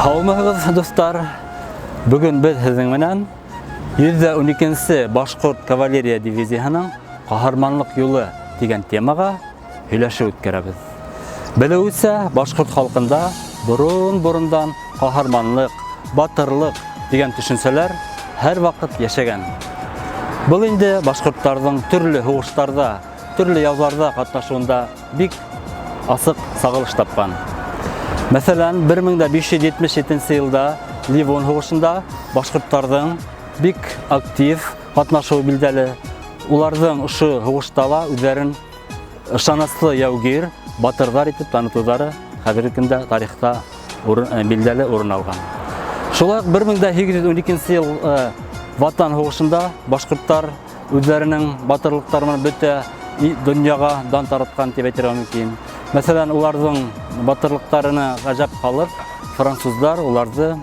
Һаумыһығыҙ, дуҫтар! Бөгөн беҙ һеҙҙең менән 112-нсе башҡорт кавалерия дивизияһының ҡаһарманлыҡ юлы тигән темаға һөйләшеү үткәрәбеҙ. Белеүесә, башҡорт халҡында борон-борондан ҡаһарманлыҡ, батырлыҡ тигән төшөнсәләр һәр ваҡыт йәшәгән. Был инде башҡорттарҙың төрлө һуғыштарҙа, төрлө яуҙарҙа ҡатнашыуында бик асыҡ сағылыш тапҡан. Мәҫәлән, 1577 йылда Ливон һуғышында башҡорттарҙың бик актив ҡатнашыуы билдәле. Уларҙың ошо һуғышта ла үҙҙәрен ышаныслы яугир, батырҙар итеп танытыуҙары хәҙерге көндә тарихта билдәле урын алған. Шулай уҡ 1812 йыл Ватан һуғышында башҡорттар үҙҙәренең батырлыҡтары менән бөтә донъяға дан таратҡан тип әйтергә мөмкин. Мәҫәлән, уларҙың батырлыҡтарына ғәжәп ҡалып, француздар уларҙы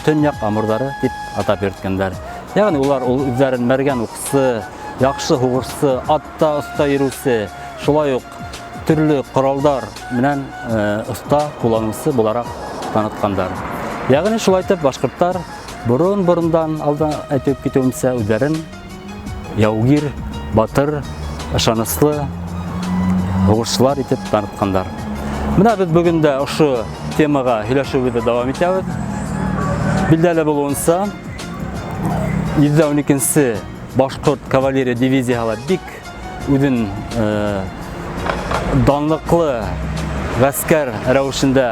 төньяҡ амурҙары тип атап йөрөткәндәр. Ягъни улар ул үҙҙәрен мәргән уҡсы, яҡшы һуғышсы, атта оҫта йөрөүсе, шулай уҡ төрлө ҡоралдар менән оҫта ҡулланыусы булараҡ танытҡандар. Ягъни шулай итеп башҡорттар борон-борондан алда әйтеп китеүемсә үҙҙәрен яугир, батыр, ышаныслы һуғышсылар итеп танытҡандар. Менә беҙ бөгөн дә ошо темаға һөйләшеүебеҙҙе дауам итәбеҙ. Билдәле булыуынса, 112-нсе башҡорт кавалерия дивизияһы ла бик үҙен данлыҡлы ғәскәр рәүешендә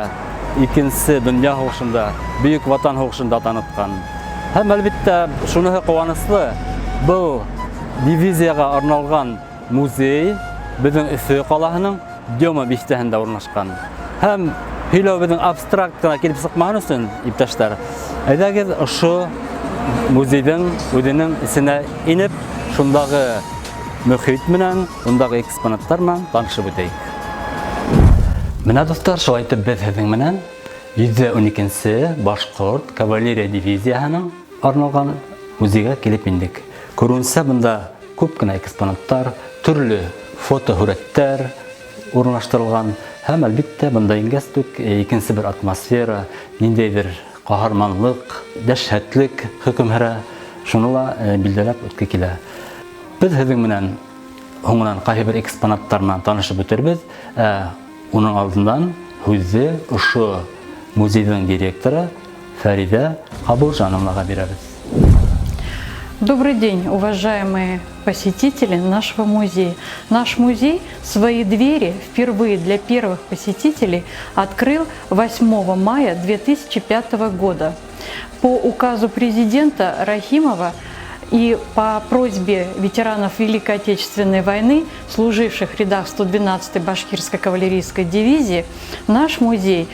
Икенсе донъя һуғышында, Бөйөк Ватан һуғышында танытҡан. Һәм, әлбиттә, шуныһы ҡыуаныслы, был дивизияға арналған музей беҙҙең Өфө ҡалаһының Дема биҫтәһендә урынлашҡан. Һәм һөйләү беҙҙең абстракт ҡына килеп сыҡмаһын өсөн, иптәштәр, әйҙәгеҙ ошо музейҙың үҙенең эсенә инеп, шундағы мөхит менән, ундағы экспонаттар менән танышып үтәйек. Менә, дуҫтар, шулай итеп беҙ һеҙҙең менән 112-нсе башҡорт кавалерия дивизияһының арналған музейға килеп индек. Күреүенсә, бында күп кенә экспонаттар, төрлө фотоһүрәттәр урынлаштырылған һәм, әлбиттә, бында ингәс үк икенсе бер атмосфера, ниндәйҙер ҡаһарманлыҡ, дәһшәтлек хөкөм һөрә, шуны ла билдәләп үтке килә. Беҙ һеҙҙең менән һуңынан ҡайһы бер экспонаттар менән танышып үтербеҙ, ә уның алдынан һүҙҙе ошо музейҙың директоры Фәриҙә Ҡабулжановнаға бирәбеҙ. Добрый день, уважаемые посетители нашего музея. Наш музей свои двери впервые для первых посетителей открыл 8 мая 2005 года. По указу президента Рахимова и по просьбе ветеранов Великой Отечественной войны, служивших в рядах 112-й башкирской кавалерийской дивизии, наш музей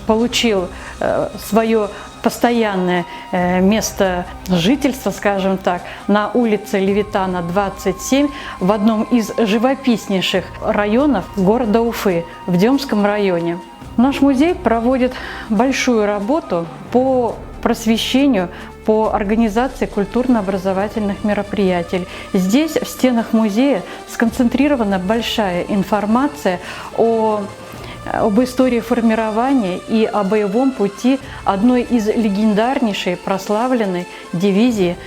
получил свое постоянное место жительства, скажем так, на улице Левитана, 27, в одном из живописнейших районов города Уфы, в Демском районе. Наш музей проводит большую работу по просвещению, по организации культурно-образовательных мероприятий. Здесь, в стенах музея, сконцентрирована большая информация об истории формирования и о боевом пути одной из легендарнейшей прославленной дивизии,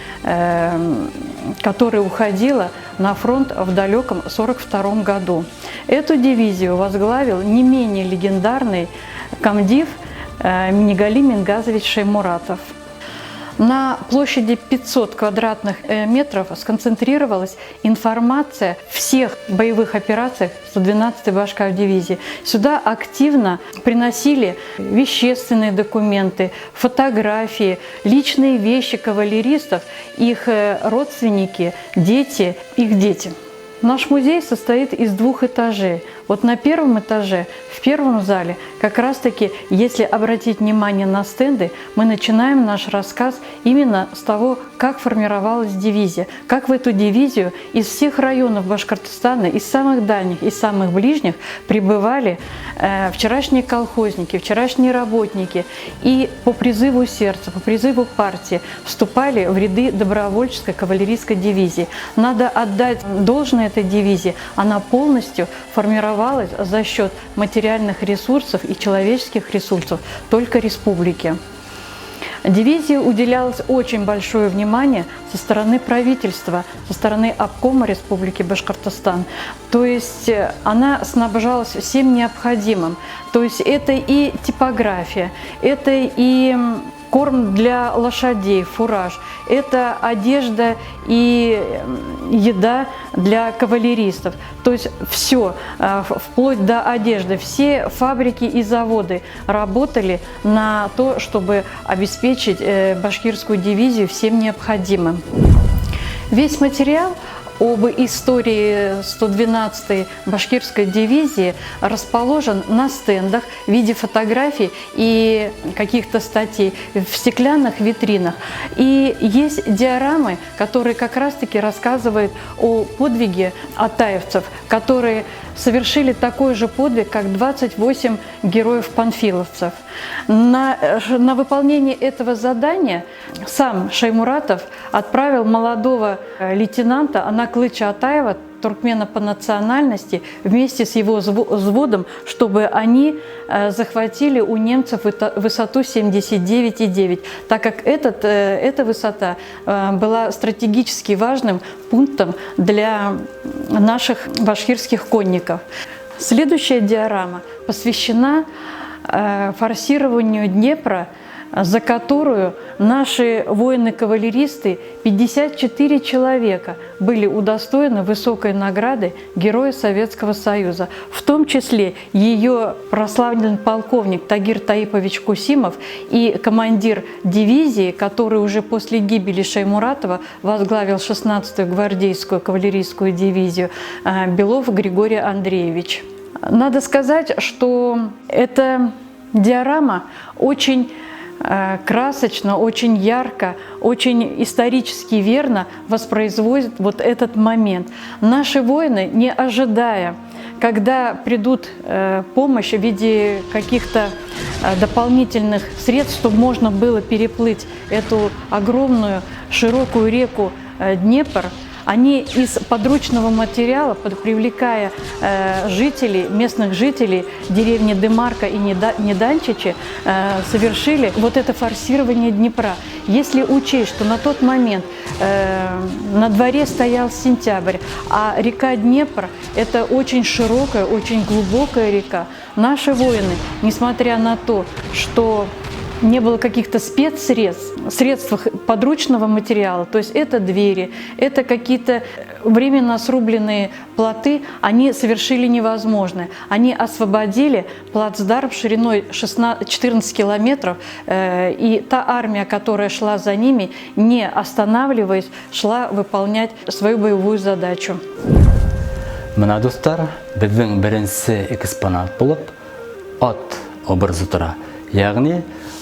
которая уходила на фронт в далеком 1942 году. Эту дивизию возглавил не менее легендарный комдив Минигали Мингазович Шаймуратов. На площади 500 квадратных метров сконцентрировалась информация всех боевых операциях 112-й башкав дивизии. Сюда активно приносили вещественные документы, фотографии, личные вещи кавалеристов, их родственники, дети, их дети. Наш музей состоит из двух этажей. Вот на первом этаже, в первом зале, как раз-таки, если обратить внимание на стенды, мы начинаем наш рассказ именно с того, как формировалась дивизия, как в эту дивизию из всех районов Башкортостана, из самых дальних, из самых ближних прибывали вчерашние колхозники, вчерашние работники и по призыву сердца, по призыву партии вступали в ряды добровольческой кавалерийской дивизии. Надо отдать должное этой дивизии, она полностью формировалась за счет материальных ресурсов и человеческих ресурсов только республики. Дивизии уделялось очень большое внимание со стороны правительства, со стороны обкома Республики Башкортостан. То есть она снабжалась всем необходимым. То есть это и типография, это и корм для лошадей, фураж, это одежда и еда для кавалеристов. То есть все, вплоть до одежды, все фабрики и заводы работали на то, чтобы обеспечить башкирскую дивизию всем необходимым. Весь материал об истории 112-й башкирской дивизии расположен на стендах в виде фотографий и каких-то статей в стеклянных витринах. И есть диорамы, которые как раз-таки рассказывают о подвиге атаевцев, которые совершили такой же подвиг, как 28 героев-панфиловцев. На выполнение этого задания сам Шаймуратов отправил молодого лейтенанта Анаклыча Атаева, туркмена по национальности, вместе с его взводом, чтобы они захватили у немцев высоту 79,9, так как эта высота была стратегически важным пунктом для наших башкирских конников. Следующая диорама посвящена форсированию Днепра, за которую наши воины-кавалеристы, 54 человека, были удостоены высокой награды Героя Советского Союза. В том числе ее прославленный полковник Тагир Таипович Кусимов и командир дивизии, который уже после гибели Шаймуратова возглавил 16-ю гвардейскую кавалерийскую дивизию, Белов Григорий Андреевич. Надо сказать, что эта диорама очень красочно, очень ярко, очень исторически верно воспроизводит вот этот момент. Наши воины, не ожидая, когда придут помощь в виде каких-то дополнительных средств, чтобы можно было переплыть эту огромную широкую реку Днепр, они из подручного материала, привлекая жителей, местных жителей деревни Дымарка и Неданчичи, совершили вот это форсирование Днепра. Если учесть, что на тот момент на дворе стоял сентябрь, а река Днепр – это очень широкая, очень глубокая река, наши воины, несмотря на то, что не было каких-то спецсредств, средств подручного материала, то есть это двери, это какие-то временно срубленные плоты, они совершили невозможное. Они освободили плацдарм шириной 14 километров, и та армия, которая шла за ними, не останавливаясь, шла выполнять свою боевую задачу. Бына, дуҫтар, беҙҙең беренсе экспонат булып ат образы тора. Йәғни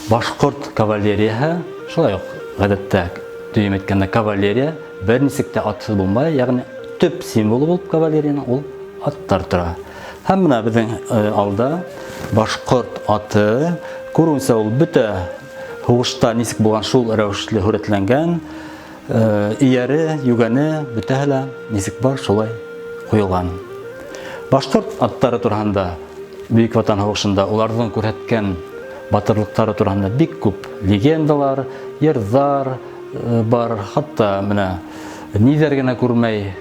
башҡорт кавалерияһы, шулай уҡ ғәҙәттә дөйөм әйткәндә кавалерия бер нисек тә атһыҙ булмай, йәғни төп символы булып кавалерияның ул аттар тора. Һәм бына беҙҙең алда башҡорт аты, күреүенсә ул бөтә һуғышта нисек булған шул рәүешле һүрәтләнгән, эйәре, йүгәне бөтәһе лә нисек бар шулай ҡуйылған. Башҡорт аттары тураһында Бөйөк Ватан һуғышында уларҙың күрһәткән батырлыҡтары тураһында бик күп легендалар, йырҙар бар, хатта бына ниҙәр генә күрмәй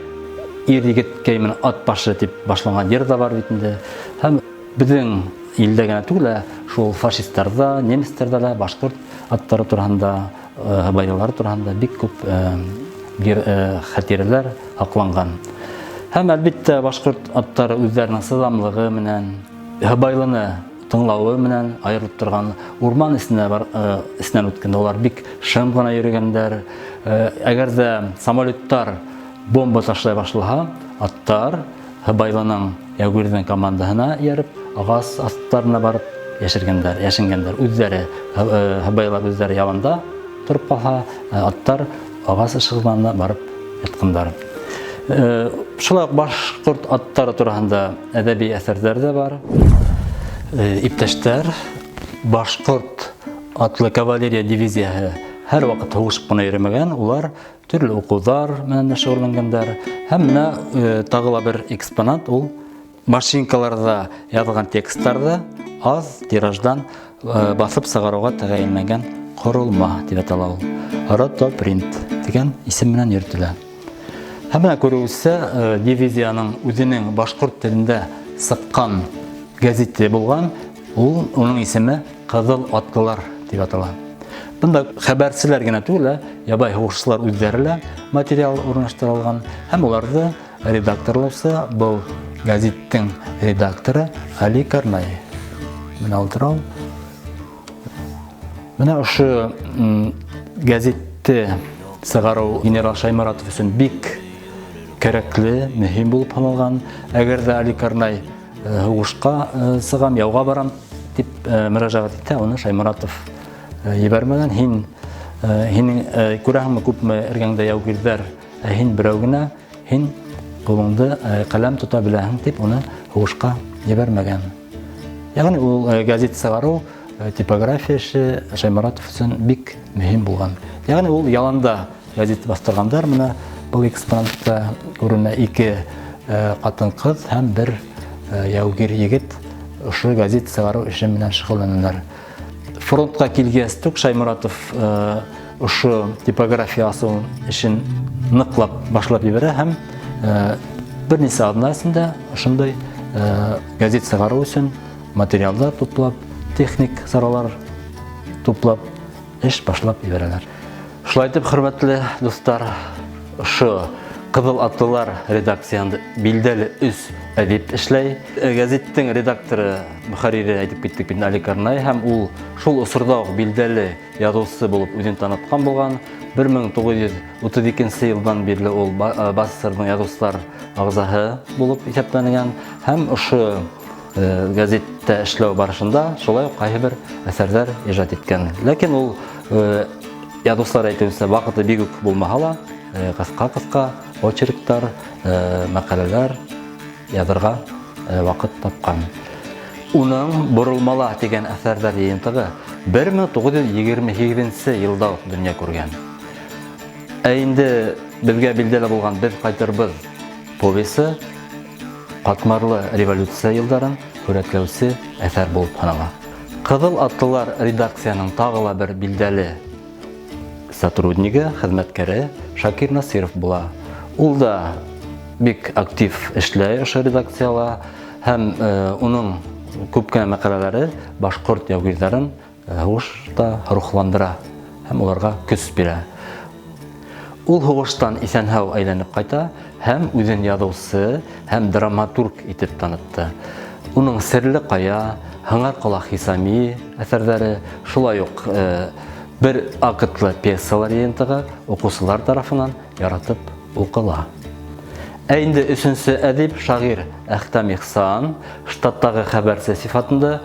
ир егеткәй менән ат башы тип башланған йыр ҙа бар бит инде. Һәм беҙҙең илдә генә түгел, ә шул фашистарҙа, немецтарҙа ла башҡорт аттары тураһында, һыбайлылар тураһында бик күп хәтирәләр һаҡланған. Һәм әлбиттә башҡорт аттары үҙҙәренең сыҙамлығы менән, һыбайлыны тыңлауы менән айырылып торған. Урман эсенә бар, эсенән үткәндә улар бик шым ғына йөрөгәндәр. Әгәр ҙә самолеттар бомба ташлай башлаһа, аттар Һыбайлының яугирҙең командаһына эйәреп, ағас аҫтарына барып йәшергәндәр, йәшенгәндәр. Үҙҙәре һыбайлар үҙҙәре яланда тороп ҡалһа, аттар ағас ышығына барып ятҡандар. Шулай уҡ башҡорт аттары тураһында әҙәби әҫәрҙәр ҙә бар. Иптәштәр, башҡорт атлы кавалерия дивизияһы һәр ваҡыт һуғышып ҡына йөрөмәгән, улар төрлө уҡыуҙар менән дә шөғөлләнгәндәр. Һәм менә тағы ла бер экспонат ул машинкаларҙа яҙылған тексттарҙы аҙ тираждан баҫып сығарыуға тәғәйенләнгән ҡоролма тип атала ул. Ротопринт тигән исем менән йөрөтөлә. Һәм менә күреүебеҙсә, дивизияның үҙенең башҡорт телендә сыҡҡан гәзите булған, ул уның исеме Ҡыҙыл атлылар тип атала. Бында хәбәрселәр генә түгел, ә ябай һуғышсылар үҙҙәре лә материал урынлаштыра алған һәм уларҙы редакторлаусы был гәзиттең редакторы Али Карнай. Менә ултыра ул. Менә ошо гәзитте сығарыу генерал Шайморатов өсөн бик кәрәкле, мөһим булып һаналған. Әгәр ҙә Али Карнай һуғышҡа сығам, яуға барам тип мөрәжәғәт итә, уны Шайморатов ебәрмәгән. Һин һинең күрәһеңме, күпме эргәңдә яугирҙәр, ә һин берәү генә, һин ҡулыңды ҡәләм тота беләһең тип уны һуғышҡа ебәрмәгән. Ягъни ул гәзит сығарыу, типография эше Шайморатов өсөн бик мөһим булған. Ягъни ул яланда гәзит баҫтырғандар. Менә был экспонатта күренә ике ҡатын-ҡыҙ һәм бер яугир егет ошо гәзит сығарыу эше менән шөғөлләнәләр. Фронтҡа килгәс үк Шайморатов ошо типография асыу эшен ныҡлап башлап ебәрә һәм бер нисә аҙна эсендә ошондай гәзит сығарыу өсөн материалдар туплап, техник саралар туплап, эш башлап ебәрәләр. Шулай итеп, хөрмәтле дуҫтар, ошо Ҡыҙыл атлылар редакцияһында билдәле өс әҙип эшләй. Гәзиттең редакторы, мөхәррире әйтеп киттек бит Али Карнай һәм ул шул осорҙа уҡ билдәле яҙыусы булып үҙен танытҡан булған. 1932 йылдан бирле ул БАССР-ҙың яҙыусылар ағзаһы булып иҫәпләнгән һәм ошо гәзиттә эшләү барышында шулай уҡ ҡайһы бер әҫәрҙәр ижад иткән. Ләкин ул яҙыусылар әйтеүенсә ваҡыты бик үк булмаһа ла, ҡыҫҡа-ҡыҫҡа очерктар, мәҡәләләр яҙырға ваҡыт тапҡан. Уның Боролмала тигән әҫәрҙәр йыйынтығы 1928 йылда уҡ донъя күргән. Ә инде беҙгә билдәле булған Беҙ ҡайтырбыҙ повесы ҡатмарлы революция йылдарын һүрәтләүсе әҫәр булып һанала. Ҡыҙыл атлылар редакцияның тағы ла бер билдәле сотруднигы, хеҙмәткәре Шакир Насиров була. Ул да бик актив эшләй ошо редакцияла һәм уның күп кенә мәҡәләләре башҡорт яугирҙәрен һуғышта рухландыра һәм уларға көс бирә. Ул һуғыштан иҫән-һау әйләнеп ҡайта һәм үҙен яҙыусы һәм драматург итеп танытты. Уның Серле ҡая, Һыңар ҡолаҡ Хисами әҫәрҙәре, шулай уҡ бер актлы пьесалар йыйынтығы уҡыусылар тарафынан яратып уҡыла. Ә инде өсөнсө әҙип, шағир Әхтәм Ихсан штаттағы хәбәрсе сифатында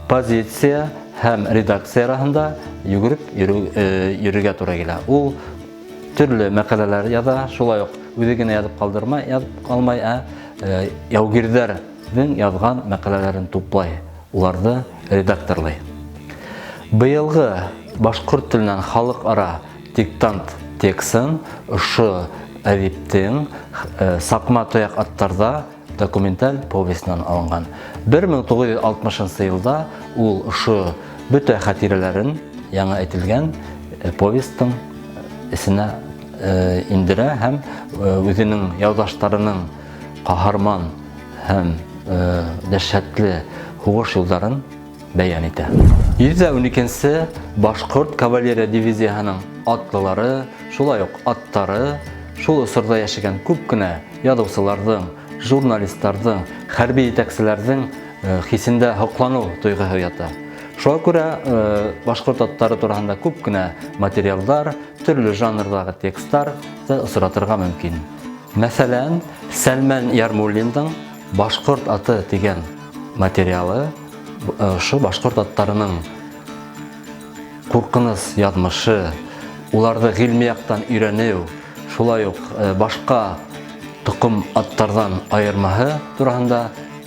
позиция һәм редакция араһында йүгереп йөрөргә тура килә. Ул төрлө мәҡәләләр яҙа, шулай уҡ үҙе генә яҙып ҡалдырмай, яҙып ҡалмай, ә яугирҙәрҙең яҙған мәҡәләләрен туплай, уларҙы редакторлай. Быйылғы башҡорт теленән халыҡ-ара диктант тексын ошо әҙиптең Саҡма тояҡ аттарҙа документаль повестынан алынған. 1960 йылда ул ошо бөтә хәтирәләрен яңы әйтелгән повестың эсенә индерә һәм үҙенең яуҙаштарының ҡаһарман һәм дәһшәтле һуғыш юлдарын бәйән итә. 112-нсе башҡорт кавалерия дивизияһының атлылары, шулай уҡ аттары шул осорҙа йәшәгән күп кенә яҙыусыларҙың, журналистарҙың, хәрби етәкселәрҙең хисендә һоҡланыу тойғоһо ята. Шуға күрә башҡорт аттары тураһында күп кенә материалдар, төрлө жанрҙағы тексттарҙы осратырға мөмкин. Мәҫәлән, Сәлмән Ярмуллиндың Башҡорт аты тигән материалы ошо башҡорт аттарының ҡурҡыныс яҙмышы, уларҙы ғилми яҡтан өйрәнеү, шулай уҡ башҡа тоҡом аттарҙан айырмаһы тураһында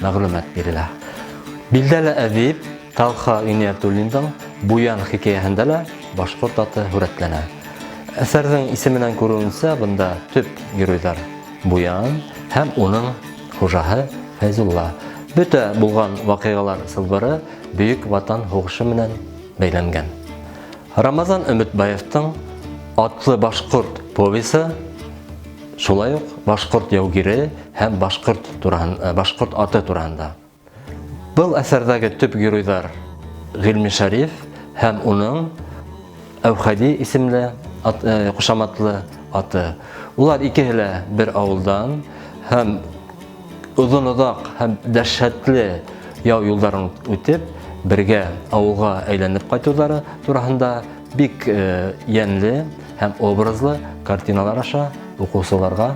мәғлүмәт бирелә. Билдәле әҙип Талха Ғиниәтуллиндың Буян хикәйәһендә лә башҡорт аты һүрәтләнә. Әҫәрҙең исеменән күреүенсә, бында төп геройҙар Буян һәм уның хужаһы Фәйзулла. Бөтә булған ваҡиғалар сылбыры Бөйөк Ватан һуғышы менән бәйләнгән. Рамазан Өмөтбаевтың Атлы башҡорт повесы шулай уҡ башҡорт яугире һәм башҡорт тураһын, башҡорт аты тураһында. Был әҫәрҙәге төп геройҙар Ғилми Шәриф һәм уның Әүхәди исемле ат, ҡушаматлы аты. Улар икеһе лә бер ауылдан һәм оҙон-оҙаҡ һәм дәһшәтле яу юлдарын үтеп, бергә ауылға әйләнеп ҡайтыуҙары тураһында бик йәнле һәм образлы картиналар аша уҡыусыларға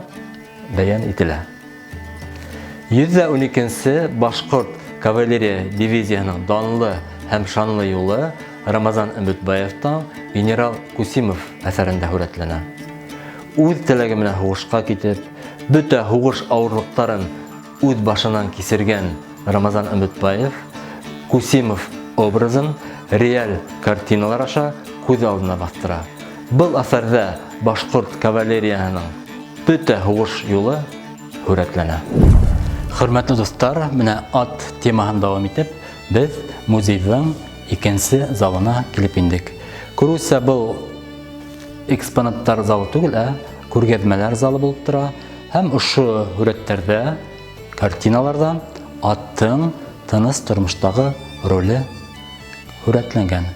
бәйән ителә. 112-нсе башҡорт кавалерия дивизияһының данлы һәм шанлы юлы Рамазан Өмөтбаевтың Генерал Кусимов әҫәрендә һүрәтләнә. Үҙ теләге менән һуғышҡа китеп, бөтә һуғыш ауырлыҡтарын үҙ башынан кисергән Рамазан Өмөтбаев Кусимов образын реаль картиналар аша күҙ алдына баҫтыра. Был әҫәрҙә башҡорт кавалерияһының бөтә һуғыш юлы һүрәтләнә. Хөрмәтле дуҫтар, менә ат темаһын дауам итеп, беҙ музейҙың икенсе залына килеп индек. Күреүсә, был экспонаттар залы түгел, ә күргәҙмәләр залы булып тора. Һәм ошо һүрәттәрҙә, картиналарҙа аттың тыныс тормоштағы роле һүрәтләнгән.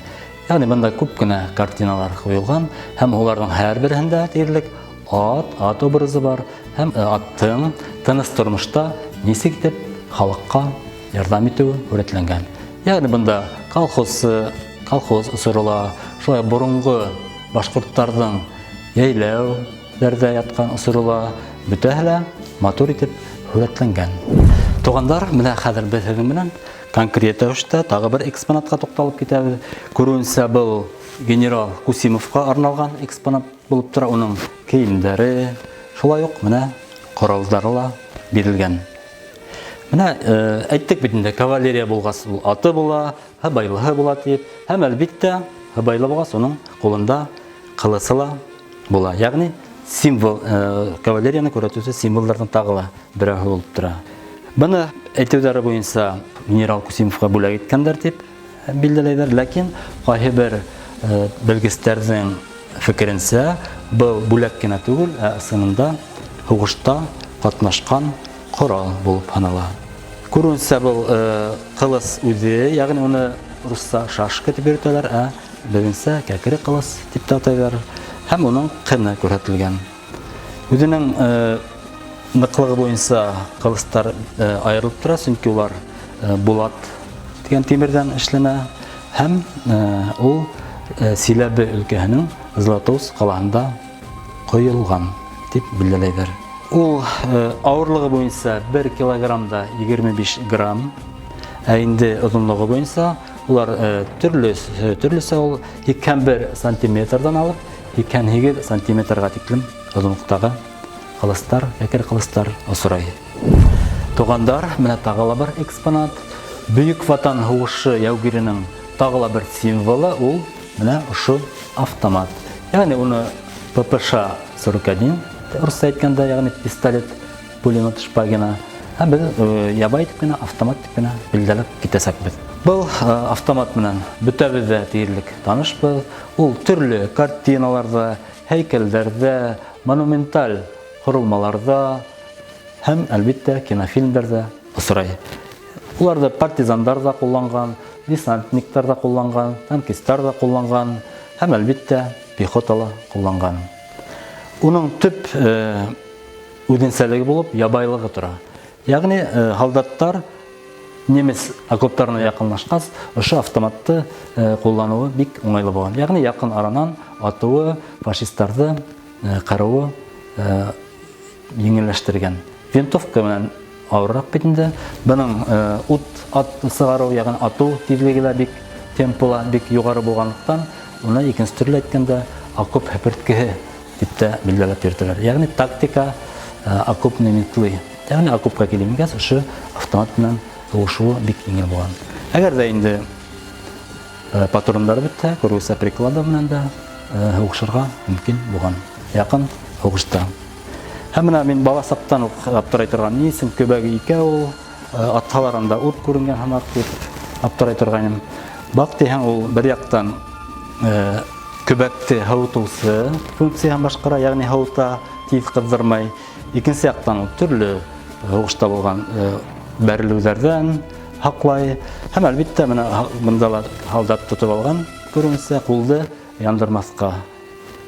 Ягъни бында күп кенә картиналар ҡуйылған һәм уларҙың һәр береһендә тиерлек ат, ат образы бар һәм аттың тыныс тормошта нисек итеп халыҡҡа ярҙам итеүе һүрәтләнгән. Ягъни бында колхоз, колхоз осоро ла, шулай боронғо башҡорттарҙың йәйләүҙәрҙә ятҡан осоро ла, бөтәһе лә матур итеп һүрәтләнгән. Туғандар, менә хәҙер беҙ һеҙҙең менән конкрет рәүештә тағы бер экспонатҡа туҡталып китәбеҙ. Күреүенсә, был генерал Кусимовҡа арналған экспонат булып тора, уның кейемдәре, шулай уҡ менә ҡоралдары ла бирелгән. Менә әйттек бит инде, кавалерия булғас, ул аты була, һыбайлыһы була тип, һәм әлбиттә, һыбайлы булғас, уның ҡулында ҡылысы ла була. Ягъни символ кавалерияны күрһәтеүсе символдарҙың тағы ла берәүһе булып тора. Быны әйтеүҙәре буйынса генерал Кусимовҡа бүләк иткәндәр тип билдәләйҙәр, ләкин ҡайһы бер белгестәрҙең фекеренсә, был бүләк кенә түгел, ә ысынында һуғышта ҡатнашҡан ҡорал булып һанала. Күреүенсә, был ҡылыс үҙе, ягъни уны русса шашка тип йөрөтәләр, ә беҙҙеңсә кәкре ҡылыс тип тә атайҙар, һәм уның ҡыны күрһәтелгән. Үҙенең ныҡлығы буйынса ҡылыстар айырылып тора, сөнки улар булат тигән тимерҙән эшләнә һәм ул Силәбе өлкәһенең Златоуст ҡалаһында ҡойолған тип билдәләйҙәр. Ул ауырлығы буйынса 1 килограмм да 25 грамм, ә инде оҙонлоғо буйынса улар төрлө төрлөсә ул 81 сантиметрҙан алып 88 сантиметрға тиклем оҙонлоҡтағы ҡылыстар, кәкре ҡылыстар осрай. Туғандар, менә тағы ла бер экспонат. Бөйөк Ватан һуғышы яугиренең тағы ла бер символы ул менә ошо автомат. Ягъни уны ППШ-41 русса әйткәндә, ягъни пистолет пулемет Шпагина. Һәм беҙ ябай итеп кенә автомат дип кенә билдәләп китәсәкбеҙ. Был автомат менән бөтәбеҙ ҙә тиерлек танышбыҙ. Ул төрлө картиналарҙа, һәйкәлдәрҙә, монументаль ҡоролмаларҙа һәм, әлбиттә, кинофильмдәрҙә осрай. Уларҙы партизандар ҙа ҡулланған, десантниктар ҙа ҡулланған, танкистар ҙа ҡулланған һәм, әлбиттә, пехота ла ҡулланған. Уның төп үҙенсәлеге булып ябайлығы тора. Ягъни һалдаттар немец окоптарына яҡынлашҡас, ошо автоматты ҡулланыуы бик уңайлы булған. Ягъни яҡын аранан атыуы, фашисттарҙы ҡырыуы еңелләштергән. Винтовка менән ауырыраҡ бит инде. Бының ут ат сығарыу, ягъни атыу тиҙлеге лә бик темпы ла бик юғары булғанлыҡтан, уны икенсе төрлө әйткәндә окоп һеперткеһе дип тә билдәләп йөрөтәләр. Ягъни тактика окопной метлы. Ягъни окопҡа килеп ингәс, ошо автомат менән һуғышыуы бик еңел булған. Әгәр ҙә инде патрондар бөтһә, күргесә приклады менән дә һуғышырға мөмкин булған. Яҡын һуғышта. Һәм менә мин бала саҡтан уҡ аптырай торған, ни өсөн көбәге икәү ул, атһалар анда ут күренгән һымаҡ дип аптырай торғайным. Баҡ тиһәң, ул бер яҡтан көбәкте һыуытыусы функцияһын башҡара, ягъни һыуыта, тиҙ ҡыҙҙырмай. Икенсе яҡтан ул төрлө һуғышта булған бәрелеүҙәрҙән һаҡлай. Һәм әлбиттә, менә бында ла һалдат тотоп алған, күреүенсә, ҡулды яндырмаҫҡа.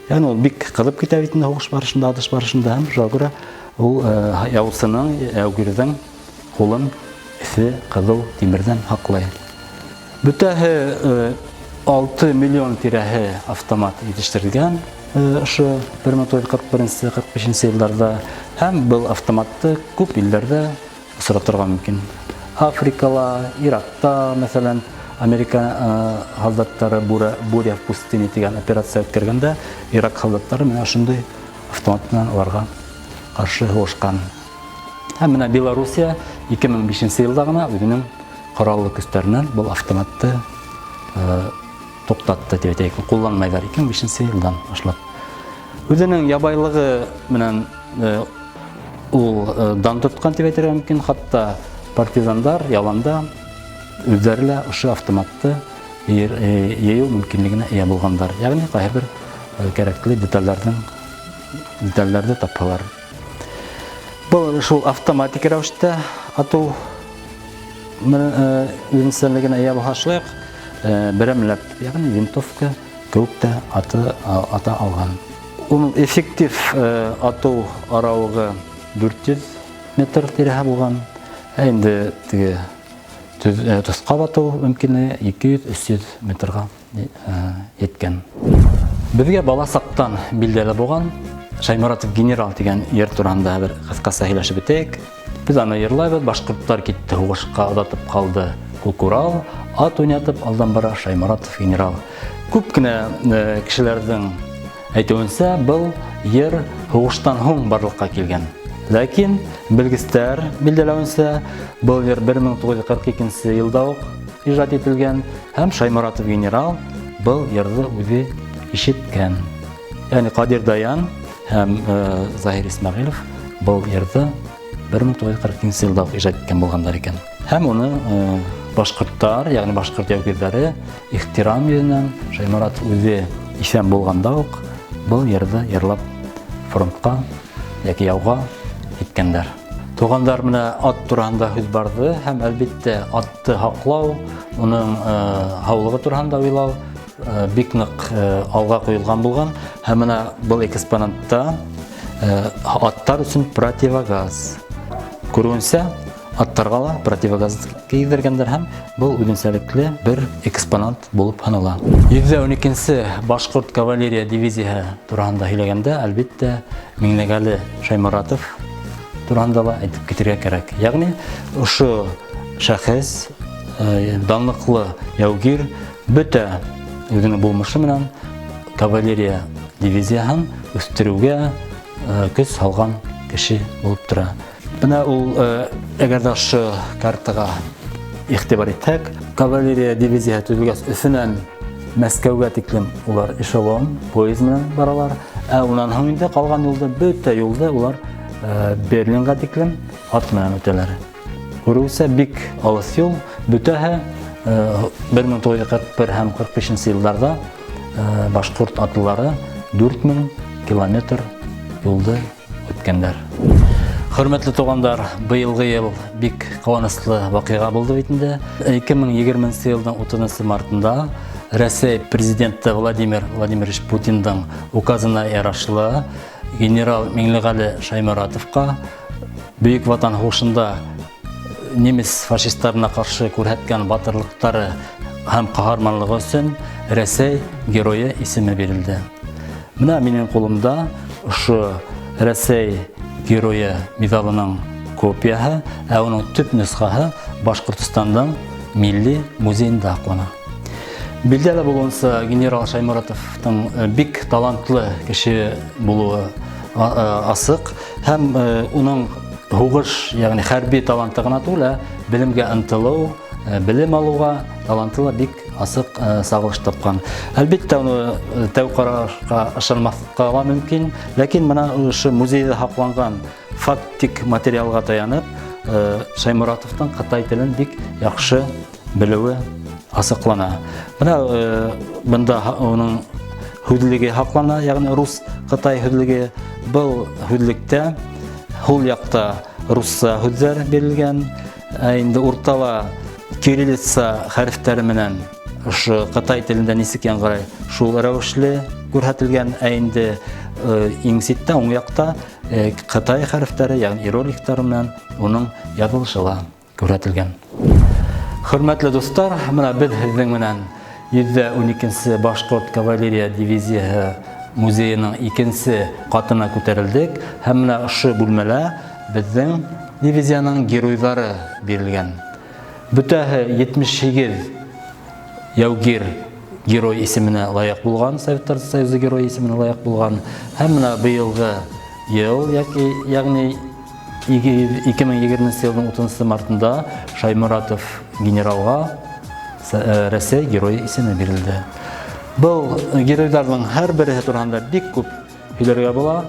Ягъни ул бик ҡыҙып китә бит инде һуғыш барышында, атыш барышында, һәм шуға күрә ул яусының, яугирҙең ҡулын эҫе ҡыҙыу тимерҙән һаҡлай. Бөтәһе 6 миллион тирәһе автомат етештерелгән ошо 1941-45 йылдарҙа, һәм был автоматты күп илдәрҙә осратырға мөмкин. Африкала, Иракта, мәҫәлән, Америка һалдаттары Буря в пустыне тигән операция үткәргәндә Ирак һалдаттары менә ошондай автомат менән уларға ҡаршы һуғышҡан. Һәм менә Белоруссия 2005 йылда ғына үҙенең ҡораллы көстәренән был автоматты туҡтатты тип әйтәйек, ҡулланмайҙар 2005 йылдан башлап. Үҙенең ябайлығы менән ул дан тотҡан тип әйтергә мөмкин, хатта партизандар яланда үҙҙәре лә ошо автоматты йыйыу мөмкинлегенә эйә булғандар. Ягъни ҡайһы бер кәрәкле детальдәрҙе тапһалар. Был шул автоматик рәүештә атыу үҙенсәлегенә эйә булһа, шулай уҡ берәмләп, ягъни винтовка кеүек тә ата алған. Уның эффектив атыу арауығы 400 метр тирәһе булған. Ә инде теге тоҫҡап атыу мөмкинлеге 200-300 метрға еткән. Беҙгә бала саҡтан билдәле булған Шайморатов генерал тигән йыр тураһында бер ҡыҫҡаса һөйләшеп үтәйек. Беҙ аны йырлайбыҙ. Башҡорттар китте һуғышҡа, оҙатып ҡалды Күкурал, ат уйнатып алдан бара Шайморатов генерал. Күп кенә кешеләрҙең әйтеүенсә, был йыр һуғыштан һуң барлыҡҡа килгән. Ләкин белгестәр билдәләүенсә, был йыр 1942 йылда уҡ ижад ителгән һәм Шайморатов генерал был йырҙы үҙе ишеткән. Ягъни Ҡадир Даян һәм Заһир Исмәғилов был йырҙы 1942 йылда уҡ ижад иткән булғандар икән. Һәм уны башҡорттар, ягъни башҡорт яугирҙәре ихтирам йөҙөнән Шайморат үҙе иҫән булғанда уҡ был йырҙы йырлап фронтҡа йәки яуға киткәндәр. Туғандар, менә ат тураһында һүҙ барҙы һәм әлбиттә атты һаҡлау, уның һаулығы тураһында уйлау бик ныҡ алға ҡуйылған булған. Һәм менә был экспонатта аттар өсөн противогаз. Күреүенсә, аттарға ла противогаз кейҙергәндәр һәм был үҙенсәлекле бер экспонат булып һанала. 112-нсе башҡорт кавалерия дивизияһы тураһында һөйләгәндә, әлбиттә, Миңлеғәле Шайморатов тураһында ла әйтеп китергә кәрәк. Ягъни ошо шәхес, данлыҡлы яугир, бөтә үҙенең булмышы менән кавалерия дивизияһын үҫтереүгә көс һалған кеше булып тора. Бына ул, әгәр ҙә ошо картаға иғтибар итһәк, кавалерия дивизияһы төҙөлгәс, Өфөнән Мәскәүгә тиклем улар эшелон, поезд менән баралар. Ә унан һуң инде ҡалған юлды, бөтә юлды улар Берлинға тиклем ат менән үтәләр. Күреүсә, бик алыҫ юл, бөтәһе 1941 һәм 45 йылдарҙа башҡорт атлылары 4000 километр юлды үткәндәр. Хөрмәтле туғандар, быйылғы йыл бик ҡыуаныслы ваҡиға булды бит инде. 2020 йылдың 30 мартында Рәсәй президенты Владимир Владимирович Путиндың указына ярашлы генерал Миңлеғәле Шайморатовҡа Бөйөк Ватан һуғышында немец фашисттарына ҡаршы күрһәткән батырлыҡтары һәм ҡаһарманлығы өсөн Рәсәй геройы исеме бирелде. Менә минең ҡулымда ошо Рәсәй Геройы миҙалының копияһы, ә уның төп нөсхәһе Башҡортостандың Милли музейында һаҡлана. Билдәле булыуынса, генерал Шайморатовтың бик талантлы кеше булыуы асыҡ һәм уның һуғыш, ягъни хәрби таланты ғына түгел, ә белемгә ынтылыу, белем алыуға таланты ла бик асыҡ сағылыш тапҡан. Әлбиттә, уны тәү ҡарашҡа ышанмаҫҡа ла мөмкин, ләкин бына ошо музейҙа һаҡланған фактик материалға таянып, Шайморатовтың ҡытай телен бик яҡшы белеүе асыҡлана. Бына бында уның һүҙлеге һаҡлана, ягъни рус-ҡытай һүҙлеге. Был һүҙлектә һул яҡта русса һүҙҙәр бирелгән, ә инде уртала кириллица хәрефтәре менән ошо ҡытай телендә нисек яңғырай, шул рәүешле күрһәтелгән, ә инде иң ситтә, уң яҡта ҡытай хәрефтәре, ягъни иероглифтары менән уның яҙылышы ла күрһәтелгән. Хөрмәтле дуҫтар, мына беҙ һеҙҙең менән 112 башҡорт кавалерия дивизияһы музейының икенсе ҡатына күтәрелдек һәм менә ошо бүлмәлә беҙҙең дивизияның геройҙары бирелгән. Бөтәһе 78 яугир герой исеменә лайыҡ булған, Советтар Союзы герой исеменә лайыҡ булған. Һәм менә быйылғы йыл, яки, ягъни 2020 йылдың 30 мартында Шайморатов генералға Рәсәй герой исеме бирелде. Был геройҙарҙың һәр береһе тураһында бик күп һөйләргә була.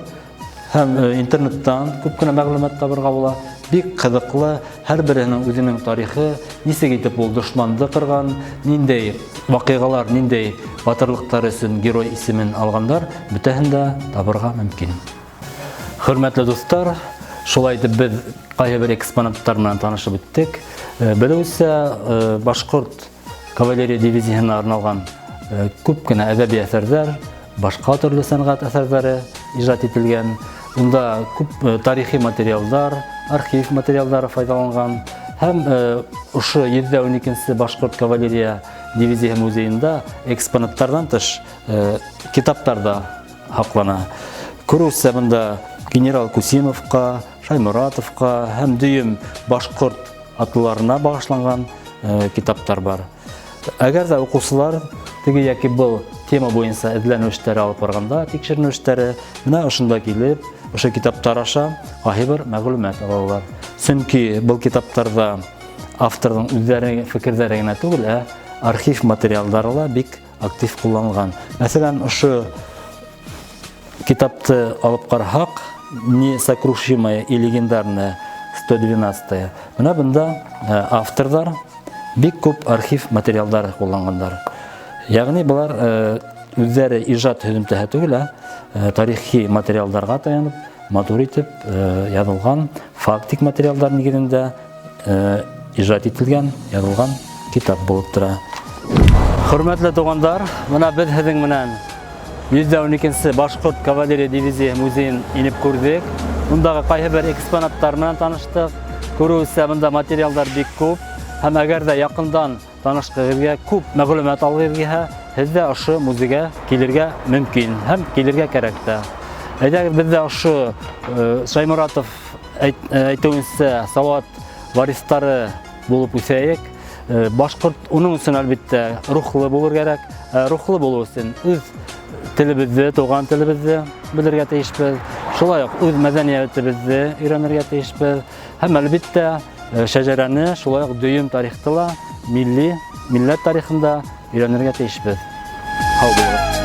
Һәм интернеттан күп кенә мәғлүмәт табырға була. Бик ҡыҙыҡлы, һәр береһенең үҙенең тарихы, нисек итеп ул дошманды ҡырған, ниндәй ваҡиғалар, ниндәй батырлыҡтар өсөн герой исемен алғандар, бөтәһен дә табырға мөмкин. Хөрмәтле дуҫтар, шулай итеп беҙ ҡайһы бер экспонаттар менән танышып үттек. Белеүсә, башҡорт кавалерия дивизияһына арналған күп кенә әҙәби әҫәрҙәр, башҡа төрлө сәнғәт әҫәрҙәре ижад ителгән. Унда күп тарихи материалдар, архив материалдары файҙаланған. Һәм ошо 112 башҡорт кавалерия дивизияһы музейында экспонаттарҙан тыш китаптар да һаҡлана. Күреүсә, бында генерал Кусимовҡа, Шайморатовҡа һәм дөйөм башҡорт атлыларына бағышланған китаптар бар. Әгәр ҙә уҡыусылар теге йәки был тема буйынса эҙләнеү эштәре алып барғанда, тикшеренеү эштәре, менә ошонда килеп, ошо китаптар аша ҡайһы бер мәғлүмәт алалар. Сөнки был китаптарҙа авторҙың үҙҙәре фекерҙәре генә түгел, ә архив материалдары ла бик актив ҡулланылған. Мәҫәлән, ошо китапты алып ҡараһаҡ, «Несокрушимая и легендарная 112-я». Бына бында авторҙар бик күп архив материалдары ҡулланғандар. Ягъни былар үҙҙәре ижад һөҙөмтәһе түгел, ә тарихи материалдарға таянып, матур итеп яҙылған, фактик материалдар нигеҙендә ижад ителгән, яҙылған китап булып тора. Хөрмәтле туғандар, бына беҙ һеҙҙең менән 112 башҡорт кавалерия дивизияһы музейын инеп күрҙек. Ундағы ҡайһы бер экспонаттар менән таныштыҡ. Күреүсә, бында материалдар бик күп. Һәм әгәр ҙә яҡындан танышҡығыҙ килһә, күп мәғлүмәт алғығыҙ килһә, һеҙ ҙә ошо музейға килергә мөмкин һәм килергә кәрәк тә. Әйҙәгеҙ, беҙ ҙә ошо Шайморатов әйтеүенсә, Салауат варистары булып үҫәйек. Башҡорт уның өсөн, әлбиттә, рухлы булыр кәрәк. Рухлы булыу өсөн үҙ телебеҙҙе, туған телебеҙҙе белергә тейешбеҙ. Шулай уҡ үҙ мәҙәниәтебеҙҙе өйрәнергә тейешбеҙ. Һәм әлбиттә, шәжәрәне, шулай уҡ дөйөм тарихты ла, милли, милләт тарихын да өйрәнергә тейешбеҙ. Һау булығыҙ.